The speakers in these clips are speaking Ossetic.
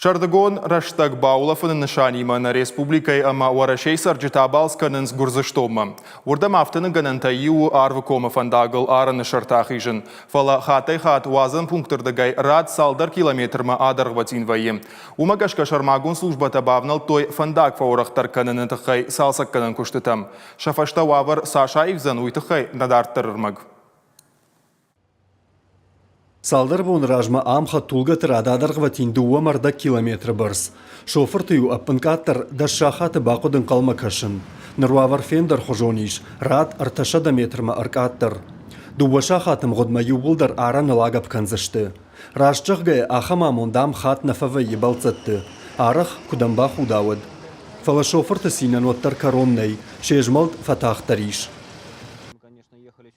Сӕрдыгон рӕстӕг баулӕфыны нысанимӕ нӕ республикӕйы ӕмӕ Уӕрӕсейы цӕрджытӕ абалц кӕнынц Гуырдзыстонмӕ. Уырдӕм афтӕныгӕнӕнтӕй иу у Арвыкомы фӕндагыл арӕны сӕрты ахизын. Фӕлӕ хаттӕй-хатт уадзӕн пункты рдыгӕй рад цалдӕр километрмӕ адӕргъвӕтин вӕййы. Уымӕ гӕсгӕ сӕрмагонд службӕтӕ бавнӕлдтой фӕндаг фӕуӕрӕхдӕр кӕныны тыххӕй цалцӕггӕнӕн куыстытӕм. Сӕ фӕстӕ уавӕр цас аивдзӕн, уый тыххӕй нӕ дарддӕр ӕрмӕг. Цалдӕр боны размӕ ам хӕдтулгӕты рад адӕргъвӕтин дыууӕ километры бӕрц. Шофырты-иу ӕппынкъаддӕр 10 сахаты бахъуыд ӕнхъӕлмӕ кӕсын. Ныр уавӕр фендӕрхуызон ис, рад 300 метрмӕ ӕркъаддӕр. Дыууӕ сахаты мгъуыдмӕ иууылдӕр арӕныл агӕпп кӕндзысты. Раст зӕгъгӕйӕ, ахӕм амонд ам хатт нӕ фӕвӕййы бӕлццӕтты. Арӕх, куыд ӕмбахуда, уӕд. Фӕлӕ шофырты цинӕн уӕддӕр кӕрон нӕй, се змӕлд фӕтагъддӕр ис.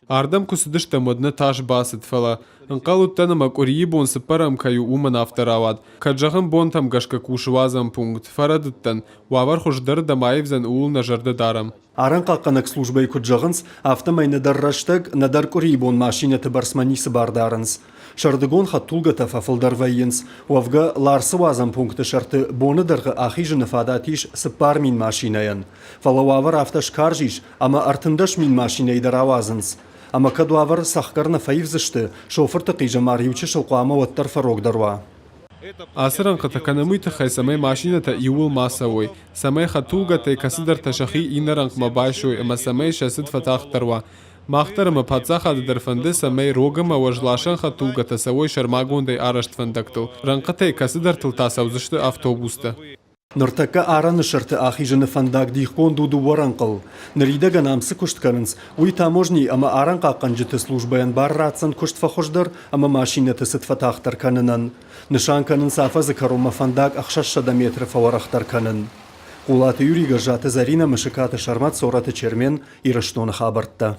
Ардӕм куы цыдыстӕм, уӕд нӕ тас бацыд, фӕлӕ ӕнхъӕл уыдтӕн ӕмӕ къуырийы бон цыппӕрӕм кӕй у, уымӕн афтӕ рауад. Кӕд зӕгъын бонтӕм гӕсгӕ кусы уадзӕн пункт, фӕрӕдыдтӕн, уавӕр хуыздӕрырдӕм аивдзӕн, ууыл нӕ зӕрдӕ дарӕм. Арӕнхъахъхъӕнӕг службӕйы куыд зӕгъынц, афтӕмӕй нӕдӕр рӕстӕг, нӕдӕр къуырийы бон машинӕты бӕрцмӕ ницы бар дарынц. Сӕрдыгон хӕдтулгӕтӕ фӕфылдӕр вӕййынц. Уӕвгӕ, Ларсы уадзӕн пункты сӕрты боны дӕргъы ахизыны фадат ис 4000 машинӕйӕн. Фӕлӕ уавӕр афтӕ скарз ис, ӕмӕ 13 000 машинӕйы дӕр ауадзынц. Ӕмӕ кӕд уавӕр цӕхгӕр нӕ фӕивдзысты, шофырты хъизӕмар иучысыл хъуамӕ уӕддӕр фӕрогдӕр уа. Ацы рӕнхъытӕ кӕнӕм уый тыххӕй, цӕмӕй машинӕтӕ иууыл ма цӕуой, цӕмӕй хӕдтулгӕтӕй кӕцыдӕртӕ сӕхи иннӕ рӕнхъмӕ байсой ӕмӕ цӕмӕй сӕ цыд фӕтагъддӕр уа. Мах дӕр ӕмӕ паддзахады дӕр фӕнды, цӕмӕй рог ӕмӕ уӕзласӕн хӕдтулгӕтӕ цӕуой сӕрмагондӕй арӕзт фӕндӕгтыл, рӕнхъытӕй кӕцыдӕртыл та цӕудзысты автобустӕ. Ныртӕккӕ арӕны сӕрты ахизыны фӕндаг дихгонд у дыууӕ рӕнхъыл. Ныридӕгӕн ам цы куыст кӕнынц, уый таможни ӕмӕ арӕнхъахъхъӕнджыты службӕйӕн бар ратдзӕн куыст фӕхуыздӕр ӕмӕ машинӕты цыд фӕтагъддӕр кӕнынӕн. Нысан кӕнынц афӕдзы кӕронмӕ фӕндаг 600 метры фӕуӕрӕхдӕр кӕнын. Хъулаты Юрий, Гӕззаты Зӕринӕ, Мысыкаты Сӕрмӕт, Цорӕты Чермен, Ирыстоны хабӕрттӕ.